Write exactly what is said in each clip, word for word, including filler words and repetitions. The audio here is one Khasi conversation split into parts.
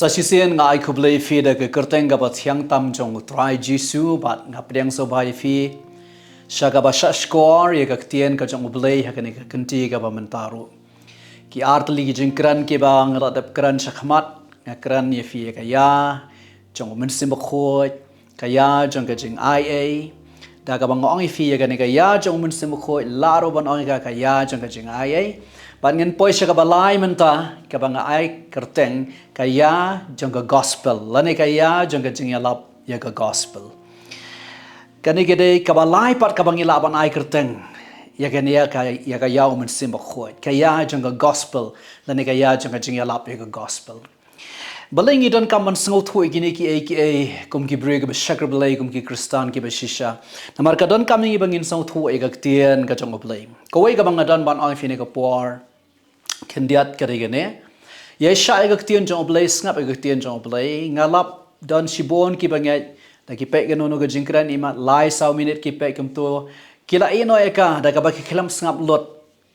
Sa shisien nga ai khublei ïa phi da ka kyrteng kaba thiang tam jong U Trai Jisu, bad nga pdiang sngewbha ïa phi sha kaba shahshkor ïa ka ktien ka jong U Blei ha kane ka kynti kaba mynta ruh. Ki ar tylli ki jingkren kiba nga la dep kren shakhmat, nga kren ïa phi ïa ka ïa jong U Mynsiem Bakhuid, ka ïa jong ka jingaiei. Da kaba nga ong ïa phi ïa kane ka ïa jong U Mynsiem Bakhuid, la ruh ban ong ïa ka ka ïa jong ka jingaiei. Bad ngin poi sha kaba lai mynta, kaba nga ai kyrteng ka ïa jong ka gospel, lane ka ïa jong ka jingïalap ïa ka gospel. Kane ka dei kaba lai pat kaba ngi lah ban ai kyrteng ïa kane ïa ka ïa ka ïa U Mynsiem Bakhuid, ka ïa jong ka gospel, lane ka ïa jong ka jingïalap ïa ka gospel. Balei ngi donkam ban sngewthuh ïa kine kiei kiei kum ki briew kiba shakri Blei, kum ki Khristan kiba shisha? Namar ka donkam ïa ngi ba ngin sngewthuh ïa ka ktien ka jong U Blei. Kawei kaba nga don ban ong ïa phi ha kane ka por khyndiat ka dei kane: ïaishah ïa ka ktien jong U Blei, sngap ïa ka ktien jong U Blei. Nga lap don shibun kiba ngeit, da ki peit kano kano ka jingkren, imat lai saw minit ki peit kumto, ki la ïehnoh ïa ka da kaba ki khlem sngap lut,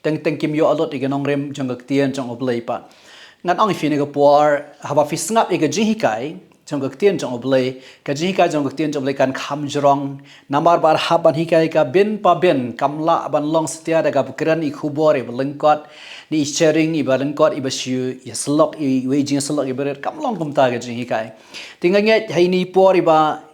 teng teng kim ïoh lut ïa ka nongrim jong ka ktien jong U Blei pat. Ngan ong ïa phi ha kane ka por, haba phi sngap ïa ka jinghikai jong ka ktien jong U Blei, ka jinghikai jong ka ktien jong U Blei kan kham jrong. Namar ba hap ban hikai ka bynta bynta, kam lah ban long satia da kaba kren ïa ki khubor iba lyngkot, ne i sharing iba lyngkot, iba shu ïasyllok, iwei i jingïasyllok iba rit, kam long kumta ka jinghikai. Te nga ngeit ha kine ki por iba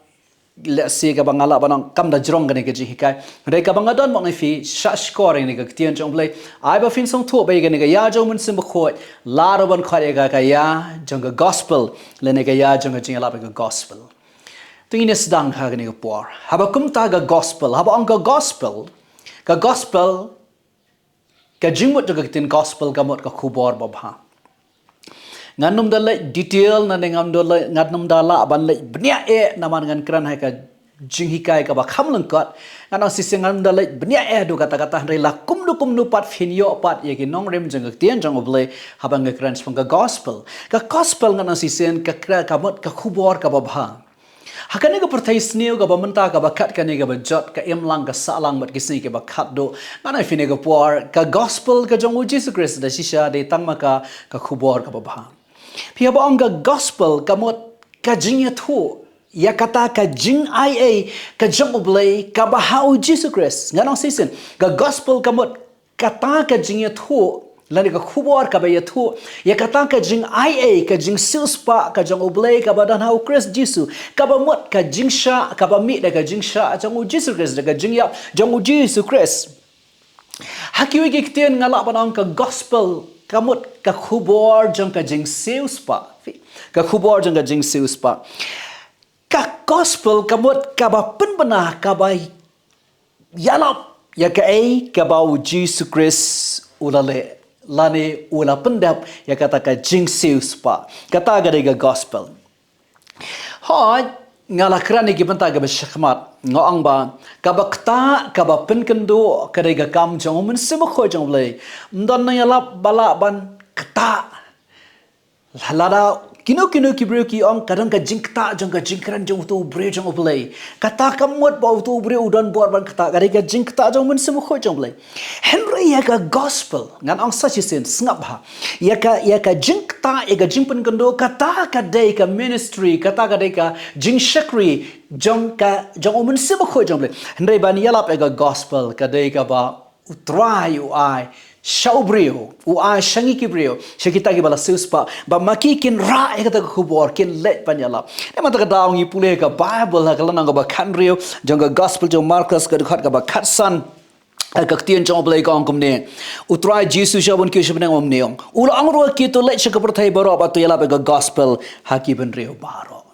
lehse kaba nga lah ban ong kam da jrong kane ka jinghikai. Hynrei kaba nga don ban ong ïa phi, shahshkor ïa kane ka ktien jong U Blei, ai ba phin sngewthuh ba ïa kane ka ïa jong U Mynsiem Bakhuid, la ruh ban khot ïa ka ka ïa jong ka gospel, lane ka ïa jong ka jingïalap ïa ka gospel. Te ngin ïa sdang ha kane ka por. Haba kumta ka gospel, haba ong ka gospel, ka gospel, ka jingmut jong ka ktien gospel ka mut ka khubor babha. Ngan ym da leit detail, nane ngan ym da leit, ngan ym da lah ban leit bniah eh, namar ngan kren ha ka jinghikai kaba kham lyngkot. Ngan ong shisien ngan ym da leit bniah eh haduh katta katta, hynrei la kumno kumno pat phin ïoh pat ïa ki nongrim jong ka ktien jong U Blei haba nga kren shaphang ka gospel. Ka gospel ngan ong shisien ka kra ka mut ka khubor kaba bha. Ha kane ka pyrthei sniew kaba mynta kaba khat kane kaba jot, ka imlang ka sahlang bad ki sngi kiba khatduh, ngan ong ïa phi ha kane ka por, ka gospel ka jong U Jisu Khrist da shisha dei tang ma ka ka khubor kaba bha. Phi, haba ong ka gospel ka mut ka jingïathuh ïa kata ka jingaiei ka jong U Blei kaba ha U Jisu Khrist. Ngan ong shisien, ka gospel ka mut kata ka jingïathuh, lane ka khubor kaba ïathuh ïa kata ka jingaiei, ka jingsiewspah ka jong U Blei kaba don ha U Khrist Jisu, kaba mut ka jingshah, kaba mih da ka jingshah jong U Jisu Khrist, da ka jingïap jong U Jisu Khrist. Ha kiwei ki ktien nga lah ban ong ka gospel ka mut ka khubor jong ka jingsiewspah. Ka khubor jong ka jingsiewspah. Ka gospel ka mut kaba pynbna, kaba ïalap ïa kaei kaba U Jisu Khrist u la leh, lane u la pyndep ïa kata ka jingsiewspah. Kata ka dei ka gospel. Hooid, nga la kren ïa ki bynta kiba shakhmat, nga ong ba kaba ktah, kaba pynkynduh ka dei ka kam jong U Mynsiem Bakhuid jong U Blei. Ym don nongïalap ba lah ban ktah. Lada kino kino ki briew ki ong ka don ka jingktah jong ka jingkren jong uto u briew jong U Blei, kata kam mut ba uto u briew u don bor ban ktah, ka dei ka jingktah jong U Mynsiem Bakhuid jong U Blei. Hynrei ïa ka gospel, ngan ong sa shisien, sngap bha. Ïa ka, ïa ka jingktah, ïa ka jingpynkynduh, kata ka dei ka ministry, kata ka dei ka jingshakri jong ka, jong U Mynsiem Bakhuid jong U Blei. Hynrei ban ïalap ïa ka gospel, ka dei kaba U Trai u ai sha u briew, u ai sha ngi ki briew, sha kita kiba la siewspah, ba ma ki kin rah ïa kata ka khubor, kin leit ban ïalap. Te mynta ka daw ngi pule ka Bible ha ka lynnong kaba khathynriew jong ka gospel jong u Markos, ka dkhot kaba khatsan. Ka ktien jong U Blei ka ong kumne: U Trai Jisu sha ban kiew sha bneng, um ne ong, u la ong ruh ïa ki, to leit sha ka pyrthei baroh bad to ïalap ïa ka gospel ha ki bynriew baroh.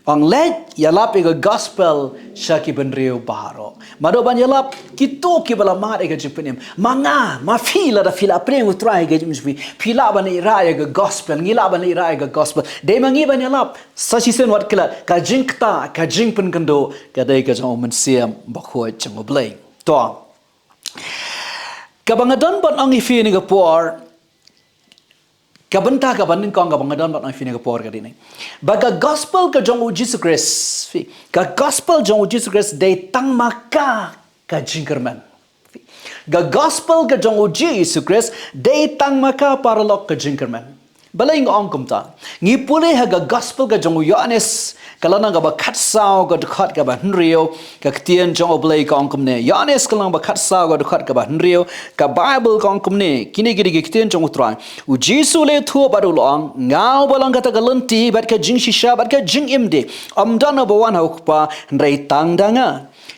Ong leit ïalap ïa ka gospel sha ki bynriew baroh. Mado ban ïalap? Kito kiba la mad ïa ka jingpynim. Ma nga, ma phi, lada phi la pdiang U Trai ha ka jingim jong phi, phi lah ban leit rah ïa ka gospel, ngi lah ban leit rah ïa ka gospel. Dei ma ngi ban ïalap. Sa shisien wat klet, ka jingktah, ka jingpynkynduh ka dei ka jong U Mynsiem Bakhuid jong U Blei. To. Kaba nga don ban ong ïa phi ha kane ka por, ka bynta kaba nyngkong kaba nga don ban ong ïa phi ha kane ka por ka dei ne, ba ka gospel ka jong U Jisu Khrist, phi, ka gospel jong U Jisu Khrist dei tang ma ka ka jingkyrmen. Phi, ka gospel ka jong U Jisu Khrist dei tang ma ka paralok ka jingkyrmen. Balei nga ong kumta? Ngi pule ha ka gospel ka jong u Ïoannis, ka lynnong kaba khatsaw ka dkhot kaba hynriew, ka ktien jong u Blei ka ong kumne. Ïoannis ka lynnong ba khatsaw ka dkhot kaba hynriew, ka Baibl ka ong kumne. Kine ki dei ki ktien jong u Trai. U Jisu u la ïathuh bad u la ong, nga uba long kata ka lynti bad ka jingshisha bad ka jingim de. Ym don uba wan ha u Kpa hynrei tang da nga.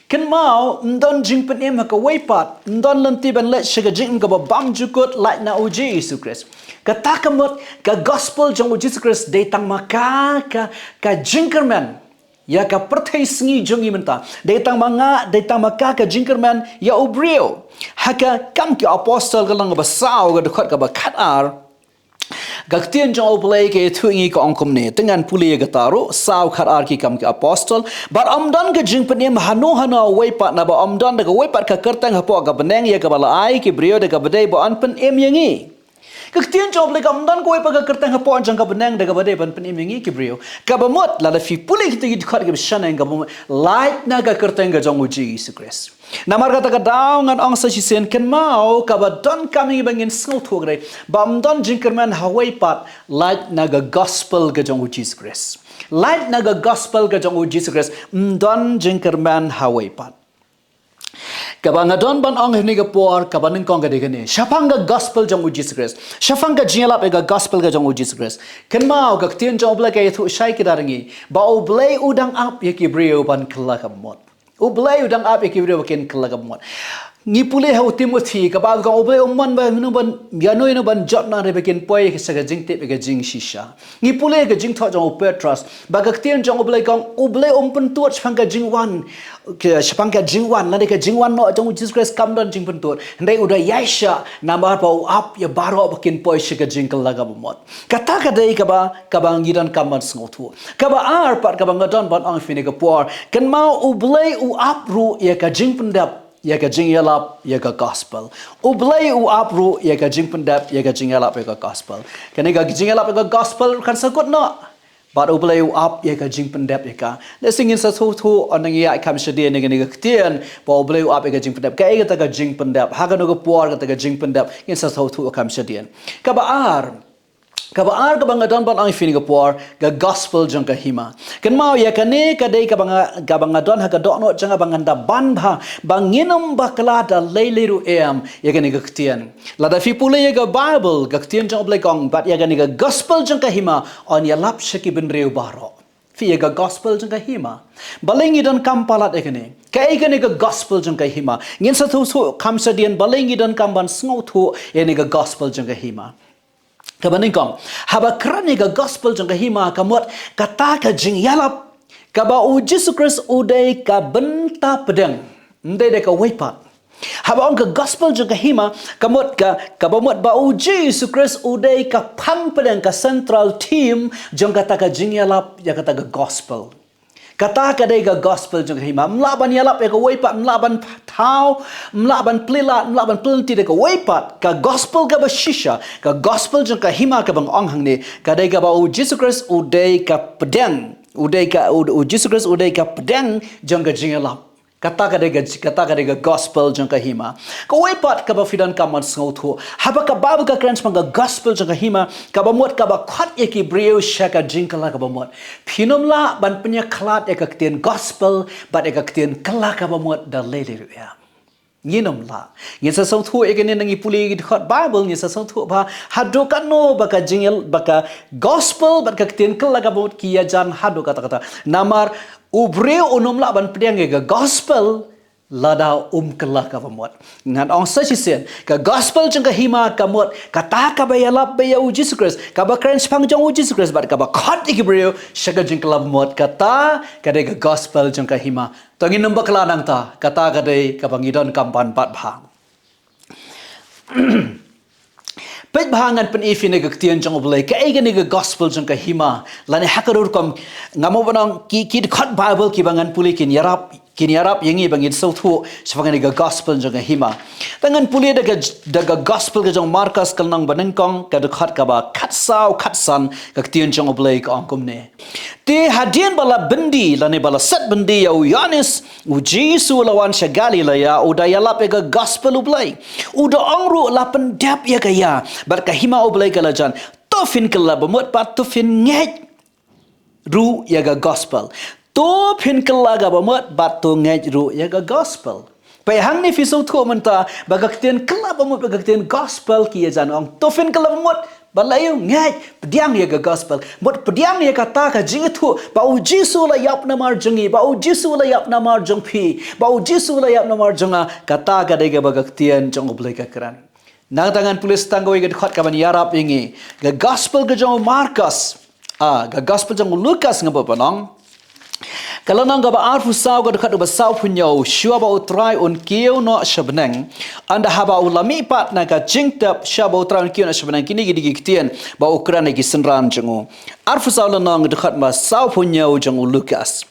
Kynmaw, ym don jingpynim ha kawei pat, ym don lynti ban leit sha ka jingim kaba bymjukut lait na u Jisu Khrist. Kata ka mut, ka gospel jong u Jisu Khrist dei tang ma ka, ka, ka jingkyrmen ïa ka pyrthei sngi jong ngi mynta. Dei tang ma nga, dei tang ma ka ka jingkyrmen ïa u briew. Ha ka Kam ki Apostol ka lynnong ba saw ka dkhot kaba khatar, ka ktien jong u Blei ka ïathuh ïa ngi ka ong kumne, te ngan pule ïa kata ruh, saw khatar ki Kam ki Apostol. Bad ym don ka jingpynim hano hano uwei pat, naba ym don da kawei pat ka kyrteng hapoh ka bneng ïa kaba la ai ki briew da kaba dei ban pynim ïa ngi. Ka ktien jong u Blei ka ong, ym don kawei pat ka kyrteng hapoh jong ka bneng da kaba dei ban pynim ïa ngi ki briew. Kaba mut, lada phi pule kita ki dkhot kiba shaniah, kaba mut, lait na ka kyrteng ka jong u Jisu Khrist. Namar kata ka daw ngan ong sa shisien, kynmaw, kaba donkam ïa ngi ba ngin sngewthuh ka dei ba ym don jingkyrmen ha uwei pat, lait na ka gospel ka jong u Jisu Khrist. Lait na ka gospel ka jong u Jisu Khrist, ym don jingkyrmen ha uwei pat. Kaba nga don ban ong ha kane ka por, kaba nyngkong ka dei kane. Shaphang ka gospel jong u Jisu Khrist. Shaphang ka jingïalap ïa ka gospel ka jong u Jisu Khrist. Kynmaw, ka ktien jong u Blei ka ïathuh shai kdar ïa ngi ba u Blei u dang ap ïa ki briew ban kylla kaba mut. U Blei u dang ap ïa ki briew ba kin kylla kaba mut. Ngi pule ha u Timothi, kaba ka ong u Blei um mon ba ïano ïano ban, ïano ïano ban jot noh hynrei ba kin poi sha ka jingtip ïa ka jingshisha. Ngi pule ha ka jingthoh jong u Petros, ba ka ktien jong u Blei ka ong u Blei um pyntud shaphang ka jingwan, ka, shaphang ka jingwan, lane ka jingwan noh jong u Jisu Khrist kam don jingpyntud. Hynrei u da ïaishah namar ba u ap ïa baroh ba kin poi sha ka jingkylla kaba mut. Kata ka dei kaba, kaba ngi donkam ban sngewthuh. Kaba ar pat kaba nga don ban ong ha kane ka por, kynmaw u Blei u ap ruh ïa ka jingpyndep ïa ka jingïalap ïa ka gospel. U Blei u ap ruh ïa ka jingpyndep ïa ka jingïalap ïa ka gospel. Kane ka jingïalap ïa ka gospel kan sa kut noh. Bad u Blei u ap ïa ka jingpyndep ïa ka. Lehse ngin sa sngewthuh, ynda ngi ïaid kham shadien ïa kane ka ktien ba u Blei u ap ïa ka jingpyndep. Kaei kata ka jingpyndep? Ha kano ka por kata ka jingpyndep? Ngin sa sngewthuh kham shadien. Kaba ar, kaba ar kaba nga don ban ong ha kane ka por, ka gospel jong ka hima. Kynmaw, ïa kane ka dei kaba nga, kaba nga don ha ka dohnud jong nga ba ngan da ban bha, ba ngin ym bakla da lei lei ruh em ïa kane ka ktien. Lada phi pule ïa ka Baibl, ka ktien jong u Blei ka ong, bad ïa kane ka gospel jong ka hima yn ïalap sha ki bynriew baroh. Phi, ïa ka gospel jong ka hima. Balei ngi donkam palat ïa kane? Kaei kane ka gospel jong ka hima? Ngin sa sngewthuh kham shadien balei ngi donkam ban sngewthuh ïa kane ka gospel jong ka hima. Kaba nyngkong, haba kren ïa ka gospel jong ka hima, ka mut kata ka jingïalap kaba u Jisu Khrist u dei ka bynta pdeng. Ym dei da kawei pat. Haba ong ka gospel jong ka hima, ka mut ka, kaba mut ba u Jisu Khrist u dei ka phang pdeng, ka central theme jong kata ka jingïalap ïa kata ka gospel. Kata ka dei ka gospel jong ka hima. Ym lah ban ïalap ïa kawei pat, ym lah ban thaw, ym lah ban plie lad, ym lah ban plie lynti da kawei pat. Ka gospel kaba shisha, ka gospel jong ka hima kaba nga ong hangne, ka dei kaba u Jisu Khrist u dei ka pdeng. U dei ka, u, u Jisu Khrist u dei ka pdeng jong ka jingïalap. Kata ka dei ka, kata ka dei ka gospel jong ka hima. Kawei pat kaba phi donkam ban sngewthuh, haba ka Baibl ka kren shaphang ka gospel jong ka hima, kaba mut kaba khot ïa ki briew sha ka jingkylla kaba mut. Phin ym lah ban pynïakhlad ïa ka ktien gospel bad ïa ka ktien kylla kaba mut da lei lei ruh em. Ngin ym lah. Ngin sa sngewthuh ïa kane ynda ngi pule ïa ki dkhot Baibl, ngin sa sngewthuh bha haduh katno ba ka jingïal, ba ka gospel bad ka ktien kylla kaba mut ki ïajan haduh katta katta. Namar u briew un ym lah ban pdiang ïa ka gospel lada um kylla kaba mut. Ngan ong sa shisien, ka gospel jong ka hima ka mut kata kaba ïalap beit ïa u Jisu Khrist, kaba kren shaphang jong u Jisu Khrist bad kaba khot ïa ki briew sha ka jingkylla ba mut. Kata ka dei ka gospel jong ka hima. To ngin ym bakla nangta, kata ka dei kaba ngi donkam ban bat bha. Peit bha, ngan pyni ïa phi na ka ktien jong U Blei kaei kane ka gospel jong ka hima. Lane ha ka rukom, ngam hap ban ong ki, ki dkhot Baibl kiba ngan pule kin ïarap, kin ïarap ïa ngi ba ngin sngewthuh shaphang kane ka gospel jong ka hima. Te ngan pule da ka, da ka gospel ka jong u Markos ka lynnong ba nyngkong, ka dkhot kaba khatsaw khatsan, ka ktien jong U Blei ka ong kumne. Te hadien ba la byndi, lane ba la set byndi ïa u Ïoannis, u Jisu u la wan sha Galilaia, u da ïalap ïa ka gospel U Blei. U da ong ruh, la pyndep ïa ka ïa, bad ka hima U Blei ka la jan. To phin kylla ba mut bad to phin ngeit ruh ïa ka gospel. To phin kylla ka ba mut bad to ngeit ruh ïa ka gospel. Peit hangne phi sngewthuh mynta ba ka ktien kylla ba mut bad ka ktien gospel ki ïa jan ong. To phin kylla ba mut bad la ïoh ngeit, pdiang ïa ka gospel. Mut pdiang ïa kata ka jingïathuh ba u Jisu u la ïap namar jong ngi, ba u Jisu u la ïap namar jong phi, ba u Jisu u la ïap namar jong nga. Kata ka dei kaba ka ktien jong U Blei ka kren. Nangta ngan pule tang kawei ka dkhot kaban ïarap ïa ngi. Ka gospel ka jong u Markos. Ah, ka gospel jong u Lukas nga ba pynong. Ka lynnong kaba arphew saw ka dkhot kaba sawphew hynñiew, shuwa ba U Trai un kiew noh sha bneng. Ynda haba u la mihpat na ka jingtep, shuwa ba U Trai un kiew noh sha bneng, kine ki dei ki ktien ba u kren ïa ki synran jong u. Arphew saw lynnong dkhot ba sawphew hynñiew jong u Lukas.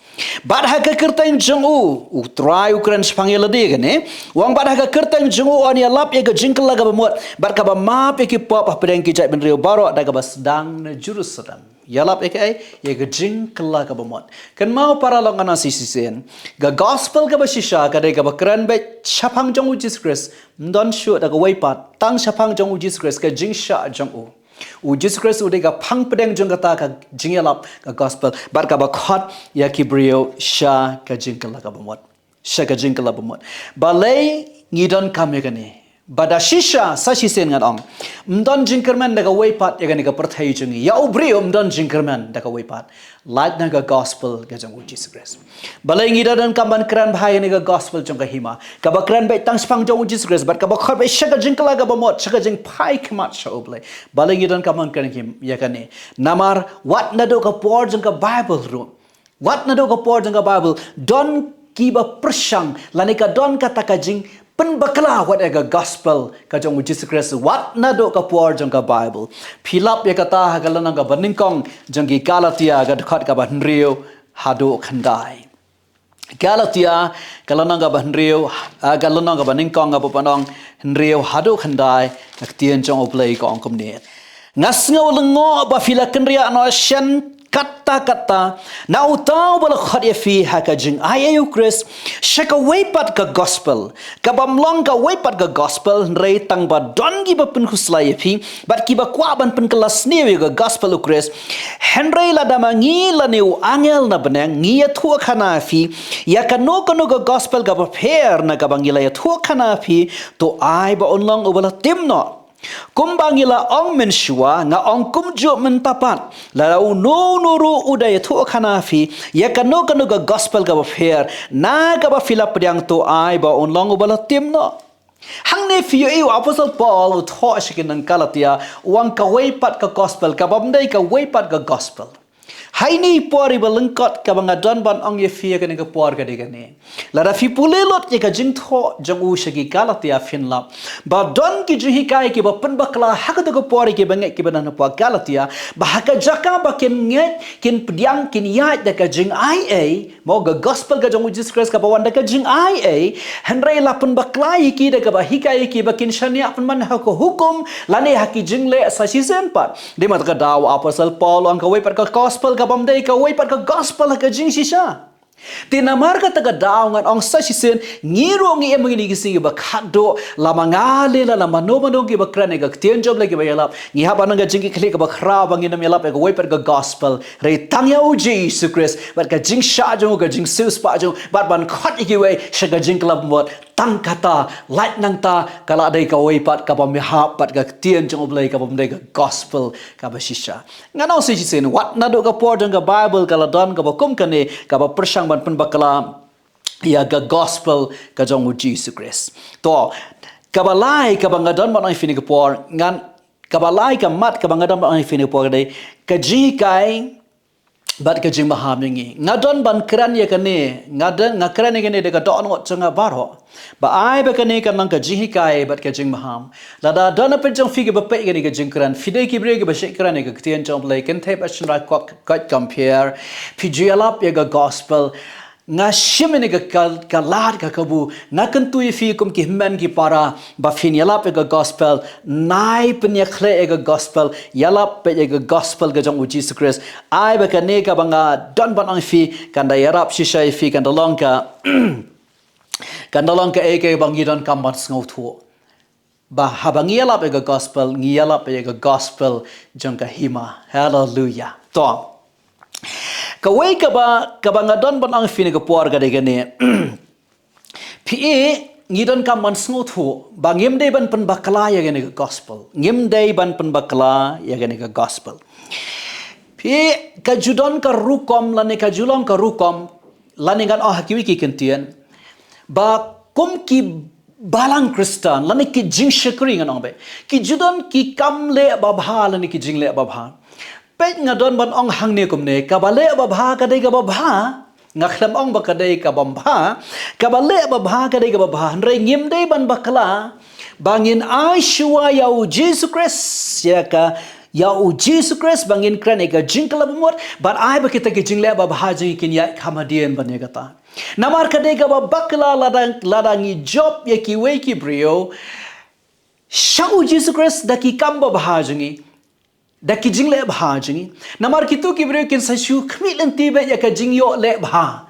Bad ha ka kyrteng jong u, U Trai u kren shaphang ïa lade kane. U ong bad ha ka kyrteng jong u yn ïalap ïa ka jingkylla kaba mut, bad kaba map ïa ki pop hapdeng ki jaitbynriew baroh da kaba sdang na Jerusalem. Ïalap ïa kaei, ïa ka jingkylla kaba mut. Kynmaw para lok ngan ong sa shisien. Ka gospel kaba shisha ka dei kaba kren beit shaphang jong u Jisu Khrist. Ym don shuh da kawei pat, tang shaphang jong u Jisu Khrist, ka jingshah jong u. U Jisu Khrist u dei ka phang pdeng jong kata ka jingïalap ka gospel. Bad kaba khot ïa ki briew sha ka jingkylla kaba mut. Sha ka jingkylla ba mut. Balei ngi donkam ïa kane? Ba da shisha sa shisien ngan ong. Ym don jingkyrmen da kawei pat ïa kane ka pyrthei jong ngi. Ïa u briew ym don jingkyrmen da kawei pat. Lait na ka gospel ka jong u Jisu Khrist. Balei ngi da donkam ban kren bha ïa kane ka gospel jong ka hima. Kaba kren beit tang shaphang jong u Jisu Khrist. Bad kaba khot beit sha ka jingkylla kaba mut, sha ka jingphai khmat sha U Blei. Balei ngi donkam ban kren ïa kane. Namar wat naduh ka por jong ka Bible ruh. Wat naduh ka por jong ka Bible, don kiba pyrshang, lane ka don kata ka jingpynbakla wat ïa ka gospel, ka jong u Jisu Khrist, wat naduh ka por jong ka Bible. Phi lap ïa kata ha ka lynnong kaba nyngkong, jong ki Galatia, ka dkhot kaba hynriew, haduh khyndai. Galatia, ka lynnong kaba hynriew, ah, ka lynnong kaba nyngkong kaba pynong, hynriew haduh khyndai, ka ktien jong U Blei ka ong kumne. Nga sngew lyngngoh ba phi la kynriah noh shen katta katta, na uta uba la khot ïa phi ha ka jingaiei u Khrist, sha kawei pat ka gospel, kaba ym long kawei pat ka gospel, hynrei tang ba don kiba pynkhuslai ïa phi, bad kiba kwah ban pynkylla sniew ïa ka gospel u Khrist, hynrei lada ma ngi lane u angel na bneng, ngi ïathuhkhana ïa phi, ïa kano kano ka gospel kaba pher na kaba ngi la ïathuhkhana ïa phi, to ai ba un long uba la tim noh. Kumba ngi la ong mynshuwa, nga ong kumjuh mynta pat. Lada uno uno ruh u da ïathuhkhana ïa phi, ïa kano kano ka gospel kaba pher, na kaba phi la pdiang to ai ba un long uba la tim noh. Hangne phi ïohi u Apostol Paul u thoh sha ki nong Galatia, u ong kawei pat ka gospel, kaba ym dei kawei pat ka gospel. Ha ine i por iba lyngkot kaba nga don ban ong ïa phi ha kane ka por ka dei kane. Lada phi pule lut ïa ka jingthoh jong u sha ki Galatia phin lap. Ba don ki jinghikai kiba pynbakla ha kato ka por ïa kiba ngeit kiba don hapoh Galatia. Ba ha ka jaka ba kin ngeit, kin pdiang, kin ïaid da ka jingaiei. Mo ka gospel ka jong u Jisu Khrist kaba wan da ka jingaiei. Hynrei la pynbakla ïa ki da kaba hikai ïa ki ba kin shaniah pynban ha ka hukum. Lane ha ki jingleh sa shisien pat. Dei ma kata ka daw u Apostol Paul u ong kawei pat ka gospel kaba ym dei kawei pat ka gospel ha ka jingshisha. Te namar kata ka daw ngan ong sa shisien, ngi ruh ngi im ha kine ki sngi kiba khatduh, lada ma nga lei lane mano mano kiba kren ïa ka ktien jong U Blei kiba ïalap, ngi hap ban don ka jingkitkhlieh kaba khraw ba ngin ym ïalap ïa kawei pat ka gospel, hynrei tang ïa u Jisu Khrist, bad ka jingshah jong u, ka jingsiewspah jong u, bad ban khot ïa kiwei, sha ka jingkylla ba mut, tang kata, lait nangta, ka la dei kawei pat, kaba ym hap, bad ka ktien jong U Blei, kaba ym dei ka gospel, kaba shisha. Ngan ong sa shisien, wat naduh ka por jong ka Bible, ka la don, kaba kum kane, kaba pyrshang ban pynbakla, ïa ka gospel, ka jong u Jisu Khrist. To, kaba lai, kaba nga don ban ong ïa phi ha kane ka por, ngan, kaba lai ka mat, kaba nga don ban ong ïa phi ha kane ka por, ka dei, ka jinghikai, bad ka jingmaham ïa ngi. Nga don ban kren ïa kane, nga don, nga kren ïa kane da ka dohnud jong nga baroh. Ba ai ba kane kan long ka jinghikai bad ka jingmaham. Lada don na pdeng jong phi kiba peit ïa kane ka jingkren. Phi dei ki briew kiba shait kren ïa ka ktien jong U Blei, kynthei bad shynrang koit, koit compare. Phi ju ïalap ïa ka gospel. Nga shim ïa ka, ka, ka lad ka kabu. Nga kyntu ïa phi kum ki hynmen ki para. Ba phin ïalap ïa ka gospel, nai pynïakhleh ïa ka gospel, ïalap peit ïa ka gospel ka jong u Jisu Khrist. Ai ba kane kaba nga don ban ong ïa phi, kan da ïarap shisha ïa phi, kan da long ka, kan da long kaei kaei ba ngi donkam ban sngewthuh. Ba haba ngi ïalap ïa ka gospel, ngi ïalap ïa ka gospel jong ka hima. Haleluya. To. Kawei kaba, kaba nga don ban ong ïa phi ha kane ka por ka dei kane. Phi i, ngi donkam ban sngewthuh ba ngim dei ban pynbakla ïa kane ka gospel. Ngim dei ban pynbakla ïa kane ka gospel. Phi i, ka ju don ka rukom lane ka ju long ka rukom lane ngan ong ha kiwei ki kyntien ba kum ki balang Khristan lane ki jingshakri ngan ong beit, ki ju don ki kam leh babha lane ki jingleh babha. Peit, nga don ban ong hangne kumne, kaba leh babha ka dei kaba bha. Nga khlem ong ba ka dei kaba bha. Kaba leh babha ka dei kaba bha. Hynrei ngim dei ban bakla ba ngin ai shuwa ïa u Jisu Khrist, ïa ka, ïa u Jisu Khrist ba ngin kren ïa ka jingkylla bamut, bad ai ba kita ki jingleh babha jong ngi kin ïaid kham hadien ban ïa kata. Namar ka dei kaba bakla lada, lada ngi jop ïa kiwei ki briew sha u Jisu Khrist da ki kam babha jong ngi, da ki jingleh bha jong ngi. Namar kito ki briew kin sa shu khmih lynti beit ïa ka jingïoh leh bha.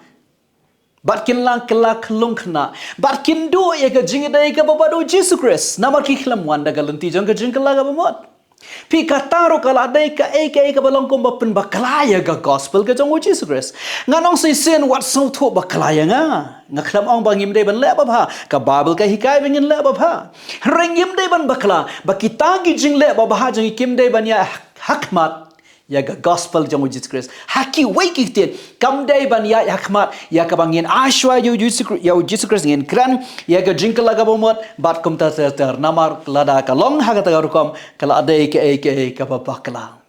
Bad kin la kylla khyllung khynnah. Bad kin duh ïa ka jingïadei kaba bad u Jisu Khrist. Namar ki khlem wan da ka lynti jong ka jingkylla kaba mut. Phi, kata ruh ka la dei kaei kaei kaba long kumba pynbakla ïa ka gospel ka jong u Jisu Khrist. Ngan ong shisien, wat sngewthuh bakla ïa nga. Nga khlem ong ba ngim dei ban leh babha. Ka Baibl ka hikai ba ngin leh babha. Hynrei ngim dei ban bakla ba kita ki jingleh babha jong ngi kim dei ban ïaid ha khmat ïa ka gospel jong u Jisu Khrist. Ha kiwei ki ktien, kam dei ban ïaid ha khmat ïa kaba ngin ai shuwa ïa u Jisu Khri-, ïa u Jisu Khrist, ngin kren ïa ka jingkylla kaba mut, bad kumta ter ter. Namar lada ka long ha kata ka rukom, ka la dei kaei kaei kaba bakla.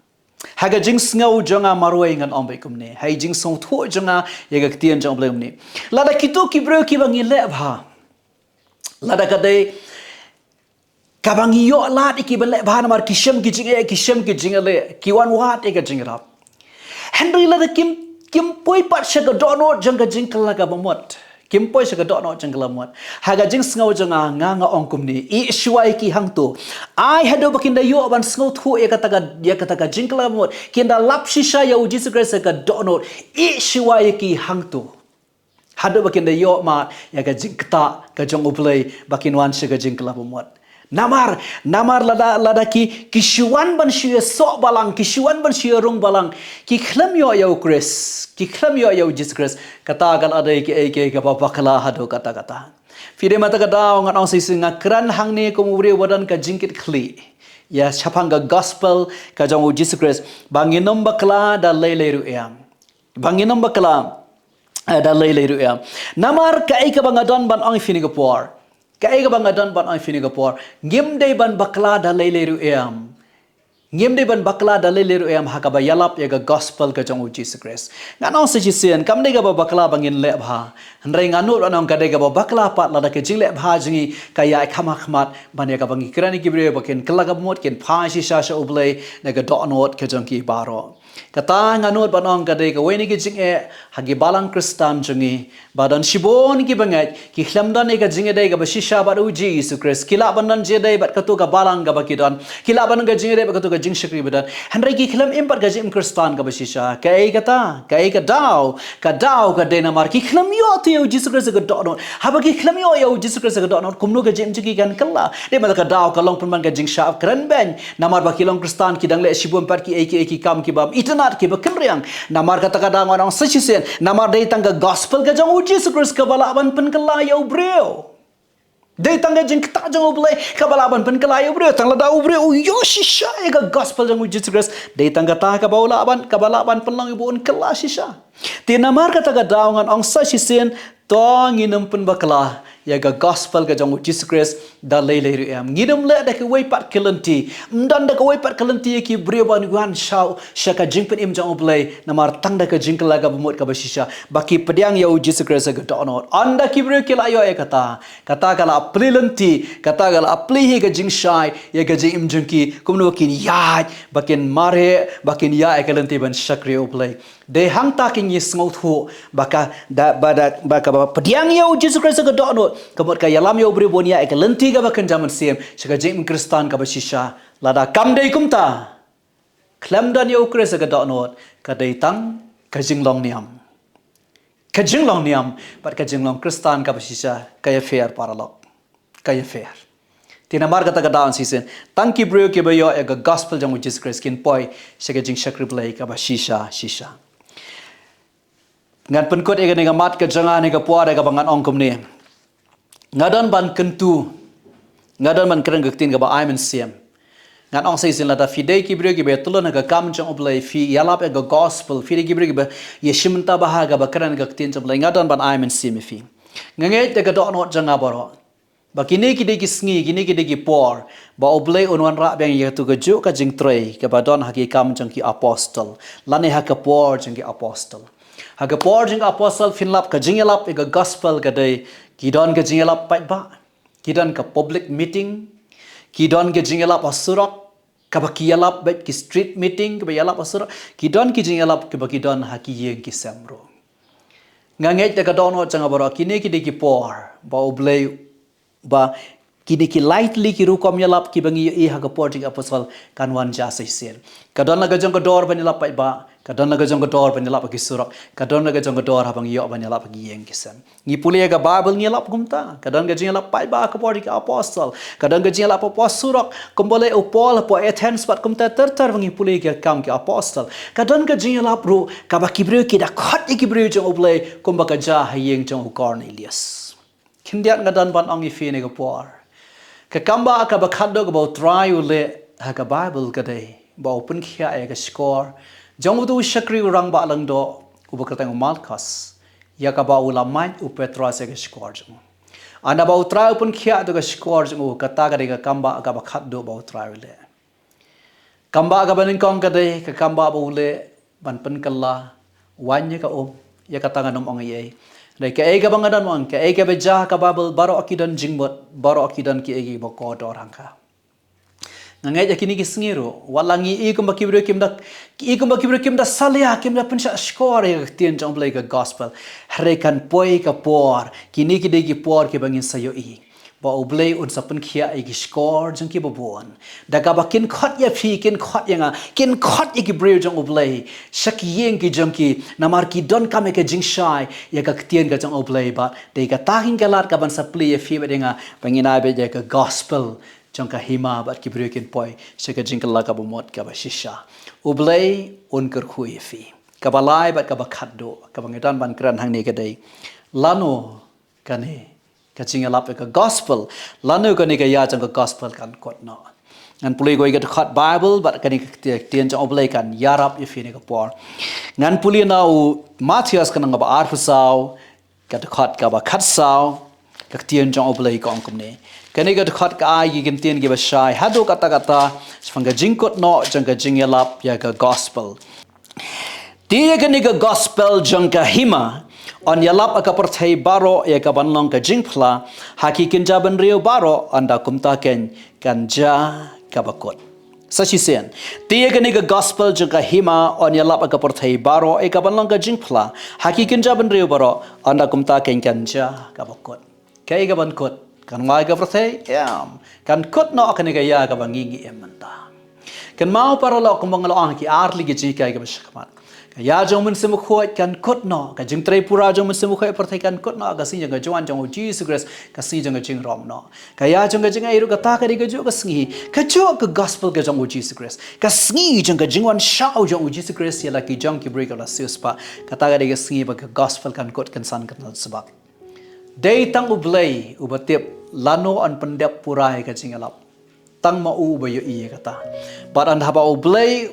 Ha ka jingsngew jong nga marwei ngan ong beit kumne. Ha ka jingsngewthuh jong nga ïa ka ktien jong u Blei kumne. Lada kito ki briew kiba ngi leh bha, lada ka dei kaba ngi ïoh lad ïa kiba leh bha namar ki shem ki jingeh, ki shem ki jingeh, ki wan wad ïa ka jingïarap. Hynrei lada kim, kim poi pat sha ka dohnud jong ka jingkylla kaba mut. Kim poi sha ka dohnud jong ka jingkylla mut. Ha ka jingsngew jong nga, nga, nga ong kumne, ïeh shuwa ïa ki hangto. Ai haduh ba kin da ïoh ban sngewthuh ïa kata ka, ïa kata ka jingkylla mut. Kin da lap shisha ïa u Jisu Khrist ha ka dohnud. Ïeh shuwa ïa ki hangto. Haduh ba kin da ïoh mad ïa ka jingktah ka jong u Blei ba kin wan sha ka jingkylla bamut. Namar, namar lada, lada ki, ki shu wan ban shu ïasoh balang, ki shu wan ban shu ïarung balang, ki khlem ïoh ïa u Khrist, ki khlem ïoh ïa u Jisu Khrist, kata ka la dei kaei kaei kaba bakla haduh katta katta. Phi, dei mynta ka daw ngan ong shisien, nga kren hangne kum u briew ba don ka jingkitkhlieh ïa shaphang ka gospel ka jong u Jisu Khrist, ba ngin ym bakla da lei lei ruh ïa. Ba ngin ym bakla, eh, da lei lei ruh ïa. Namar kaei kaba nga don ban ong ïa phi ha kane ka por. Kaei kaba nga don ban ong ïa phi ha kane ka por. Ngim dei ban bakla da lei lei ruh ïa. Ngim dei ban bakla da lei lei ruh ïa ha kaba ïalap ïa ka gospel ka jong u Jisu Khrist. Ngan ong sa shisien, kam dei kaba bakla ba ngin leh bha. Hynrei nga nud ban ong ka dei kaba bakla pat lada ka jingleh bha jong ngi ka ïaid kham ha khmat ban ïa kaba ngi kren ïa ki briew ba kin kylla kaba mut, kin phai shisha sha u Blei na ka dohnud ka jong ki baroh. Kata nga nud ban ong ka dei kawei na ki jingeh ha ki balang Khristan jong ngi. Ba don shibun ki bangeit ki khlem don ïa ka jingïadei kaba shisha bad u Jisu Khrist. Ki lah ban don jingïadei bad kato ka balang kaba ki don. Ki lah ban don ka jingïadei bad kato ka jingshakri ba don. Hynrei ki khlem im pat ka jingim Khristan kaba shisha. Kaei kata, kaei ka daw, ka daw ka dei namar ki khlem ïoh ïa u Jisu Khrist ha ka dohnud. Haba ki khlem ïoh ïa u Jisu Khrist ha ka dohnud, kumno ka jingim jong ki kan kylla? Dei ma ka daw ka long pynban ka jingshah kren beiñ. Namar ba ki long Khristan ki dang leh shibun pat kiei kiei ki kam kiba itynnad kiba kynriang. Namar kata ka daw ngan ong sa shisien. Namar dei tang ka gospel ka jong u Jisu Khrist kaba lah ban pynkylla ïa u briew. Dei tang ka jingktah jong u Blei kaba lah ban pynkylla ïa u briew. Tang lada u briew u ïoh shisha ïa ka gospel jong u Jisu Khrist, dei tang kata kaba u lah ban, kaba lah ban pynlong ïa u ba un kylla shisha. Te namar kata ka daw ngan ong sa shisien, to ngin ym pynbakla ïa ka gospel ka jong u Jisu Khrist da lei lei ruh em. Ngin ym leh da kawei pat ka lynti. Ym don da kawei pat ka lynti ïa ki briew ban wan sha, sha ka jingpynim jong u Blei. Namar tang da ka jingkylla kaba mut kaba shisha ba ki pdiang ïa u Jisu Khrist ha ka dohnud. Ynda ki briew ki la ïoh ïa kata, kata ka la plie lynti, kata ka la plie hi ka jingshai ïa ka jingim jong ki, kumno ba kin ïaid, ba kin mareh, ba kin ïaid ïa ka lynti ban shakri ïa u Blei. Dei hangta ki ngi sngewthuh ba ka da, ba da, ba kaba pdiang ïa u Jisu Khrist ha ka dohnud ka mut ka ïalam ïa u briew ban ïaid ïa ka lynti kaba kynja mynsiem sha ka jingim Khristan kaba shisha. Lada kam dei kumta, khlem don ïa u Khrist ha ka dohnud, ka dei tang ka jinglong niam. Ka jinglong niam bad ka jinglong Khristan kaba shisha ka ïapher, paralok. Ka ïapher. Te namar kata ka daw shisien, tang ki briew kiba ïoh ïa ka gospel jong u Jisu Khrist kin poi sha ka jingshakri Blei kaba shisha shisha. Ngan pynkut ïa kane ka mat ka jong nga ha kane ka por ïa kaba ngan ong kumne. Nga don ban kyntu, nga don ban kren ka ktien kaba ai mynsiem. Ngan ong shisien, lada phi dei ki briew kiba ïatylli na ka kam jong u Blei, phi ïalap ïa ka gospel, phi dei ki briew kiba ïashim bynta bha ha kaba kren ka ktien jong u Blei, nga don ban ai mynsiem ïa phi. Nga ngeit da ka dohnud jong nga baroh ba kine ki dei ki sngi, kine ki dei ki por ba u Blei un wanrah biang ïa katu kajuh ka jingtrei kaba don ha ki Kam jong ki Apostol lane ha ka por jong ki Apostol. Ha ka por jong ki Apostol, phin lap, ka jingïalap ïa ka gospel ka dei, ki don ka jingïalap paidbah, ki don ka public meeting, ki don ka jingïalap ha surok, kaba ki ïalap bad ki street meeting kaba ïalap ha surok, ki don ki jingïalap kaba ki don ha ki ïing ki sem ruh. Nga ngeit da ka dohnud jong nga baroh, kine ki dei ki por ba u Blei, ba kine ki lai tylli ki rukom ïalap kiba ngi ïohi ha ka por jong ki Apostol kan wan jia shisien. Ka don la ka jong ka dor ban ïalap paidbah, ka don la ka jong ka dor ban ïalap ha ki surok, ka don la ka jong ka dor haba ngi ïoh ban ïalap ha ki ïing ki sem. Ngi pule ïa ka Baibl, ngi ïalap kumta. Ka don ka jingïalap paidbah ha ka por jong ki Apostol, ka don ka jingïalap hapoh surok, kumba leh u Paul hapoh Athens bad kumta ter ter ba ngi pule ïa ka Kam ki Apostol. Ka don ka jingïalap ruh kaba ki briew ki da khot ïa ki briew jong u Blei, kumba ka jia ha ïing jong u Kornelius. Khyndiat nga don ban ong ïa phi ha kane ka por, ka kambah kaba khatduh kaba u Trai u leh ha ka Baibl ka dei ba u pynkhiah ïa ka shkor jong utu u shakri, u rangbah lyngdoh uba kyrteng u Malkhos, ïa kaba u la mad u Petros ïa ka shkor jong u. Ynda ba u Trai u pynkhiah ïa ka shkor jong u, kata ka dei ka kambah kaba khatduh ba u Trai u leh. Kambah kaba nyngkong ka dei ka kambah ba u leh ban pynkylla waiñ ïa ka um. Ïa kata ngan ym ong ei ei. Dei kaei kaba nga don ban ong, kaei kaba jia ha ka Baibl, baroh ki don jingmut, baroh ki don kiei kiei ba kordor hangta. Nga ngeit ïa kine ki sngi ruh, wat la ngi i kumba ki briew kim da, i kumba ki briew kim da salia, kim da pynshah shkor ïa ka ktien jong u Blei, ka gospel, hynrei kan poi ka por, kine ki dei ki por kiba ngin sa ïohi ba u Blei un sa pynkhiah ïa ki shkor jong ki babun. Da kaba kin khot ïa phi, kin khot ïa nga, kin khot ïa ki briew jong u Blei sha ki ïing ki jong ki, namar ki donkam ïa ka jingshai ïa ka ktien ka jong u Blei. Bad dei kata ka lad kaban sa plie ïa phi bad ïa nga ba ngin ai beit ïa ka gospel jong ka hima bad ki briew kin poi sha ka jingkylla kaba mut kaba shisha. U Blei un kyrkhu ïa phi. Kaba lai bad kaba khatduh kaba nga don ban kren hangne ka dei, lano kane ka jingïalap ïa ka gospel, lano kane ka ïa jong ka gospel kan kut noh. Ngan pule kawei ka dkhot Baibl bad kane ka ktien jong u Blei kan ïarap ïa phi ha kane ka por. Ngan pule na u Mathaios ka lynnong ba arphew saw, ka dkhot kaba khatsaw. Ka ktien jong u Blei ka ong kumne. Kane ka dkhot ka ai ki kyntien kiba shai haduh katta katta shaphang ka jingkut noh jong ka jingïalap ïa ka gospel. Te ïa kane ka gospel jong ka hima yn ïalap ha ka pyrthei baroh ïa kaban long ka jingphla ha ki kynja bynriew baroh, ynda kumta keiñ kan jia kaba kut. Sa shisien, te ïa kane ka gospel jong ka hima yn ïalap ha ka pyrthei baroh ïa kaban long ka jingphla ha ki kynja bynriew baroh, ynda kumta keiñ kan jia kaba kut. Kaei kaban kut? Kan wai ka pyrthei? Em. Kan kut noh kane ka ïa kaba ngi ngi im mynta. Kynmaw paralok, kumba nga la ong ha ki artylli ki jinghikai kiba shakhmat, ka ïa jong u Mynsiem Bakhuid kan kut noh. Ka jingtrei pura jong u Mynsiem Bakhuid ha pyrthei kan kut noh ha ka sngi jong ka jingwan jong u Jisu Khrist, ka sngi jong ka jingrom noh. Ka ïa jong ka jingai ruh, kata ka dei kajuh ka sngi, kajuh ka gospel ka jong u Jisu Khrist, ka sngi jong ka jingwan shaw jong u Jisu Khrist ïa la ki jong ki briew kiba la siewspah. Kata ka dei ka sngi ba ka gospel kan kut kynsan kynsan sbak. Dei tang u Blei uba tip lano yn pyndep pura ïa ka jingïalap. Tang ma u uba ïohi ïa kata. Bad ynda haba u Blei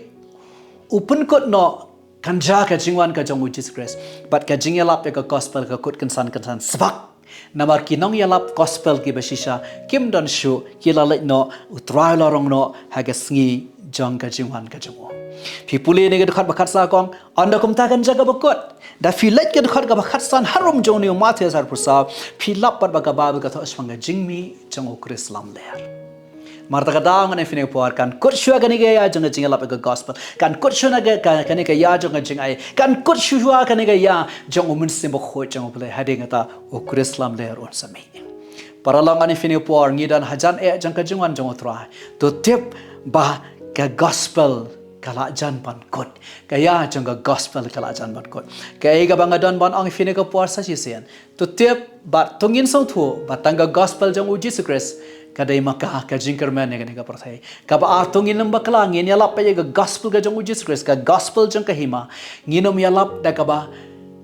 u pynkut noh, kan jia ka jingwan ka jong u Jisu Khrist, bad ka jingïalap ïa ka gospel ka kut kynsan kynsan sbak. Namar ki nongïalap gospel kiba shisha kim don shuh, ki la leit noh, u Trai u la rong noh ha ka sngi jong ka jingwan ka jong u. Phi pule ïa kane ka dkhot ba khatsaw ka ong, ynda kumta kan jia kaba kut. Da phi leit ka dkhot kaba khatsan harum jong une u Mathaios arphew saw, phi lap pat ba ka Baibl ka thoh shaphang ka jingmih jong u Khrist lamler. Mar ta ka daw ngan ong ïa phi ha kane ka por, kan kut shuwa kane ka ïa jong ka jingïalap ïa ka gospel, kan kut shuwa kane ka, ka, kane ka ïa jong ka jingai, kan kut shuwa kane ka ïa jong u Mynsiem Bakhuid jong u Blei, hadien kata u Khrist lamler un sa mih. Paralok, ngan ong ïa phi ha kane ka por, ngi don hajan eh jong ka jingwan jong u Trai. To tip ba ka gospel ka la jan ban kut. Ka ïa jong ka gospel ka la jan ban kut. Kaei kaba nga don ban ong ïa phi ha kane ka por sa shisien. To tip bad to ngin sngewthuh ba tang ka gospel jong u Jisu Khrist ka dei ma ka ka jingkyrmen ïa kane ka pyrthei. Kaba ar, to ngin ym bakla, ngin ïalap ïa ka gospel ka jong u Jisu Khrist, ka gospel jong ka hima. Ngin ym ïalap da kaba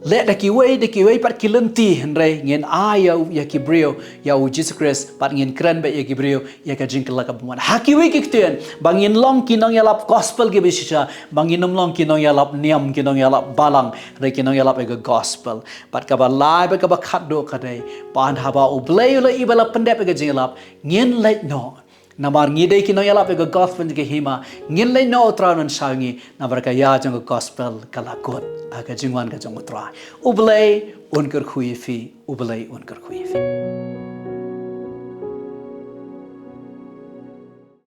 leh da kiwei da kiwei pat ki lynti, hynrei ngin ai ïa u, ïa ki briew ïa u Jisu Khrist, bad ngin kren beit ïa ki briew ïa ka jingkylla kaba mon. Ha kiwei ki ktien ba ngin long ki nongïalap gospel kiba shisha, ba ngin ym long ki nongïalap niam, ki nongïalap balang, hynrei ki nongïalap ïa ka gospel. Bad kaba lai bad kaba khatduh ka dei ba haba U Blei u la ïoh ba la pyndep ïa ka jingïalap, ngin leit noh. Namar ngi dei ki nongïalap ïa ka gospel jong ka hima, ngin leit noh, U Trai un shaw ïa ngi, namar ka ïa jong ka gospel ka la kut ha ka jingwan ka jong U Trai. U Blei un kyrkhu ïa phi, U Blei un kyrkhu ïa phi.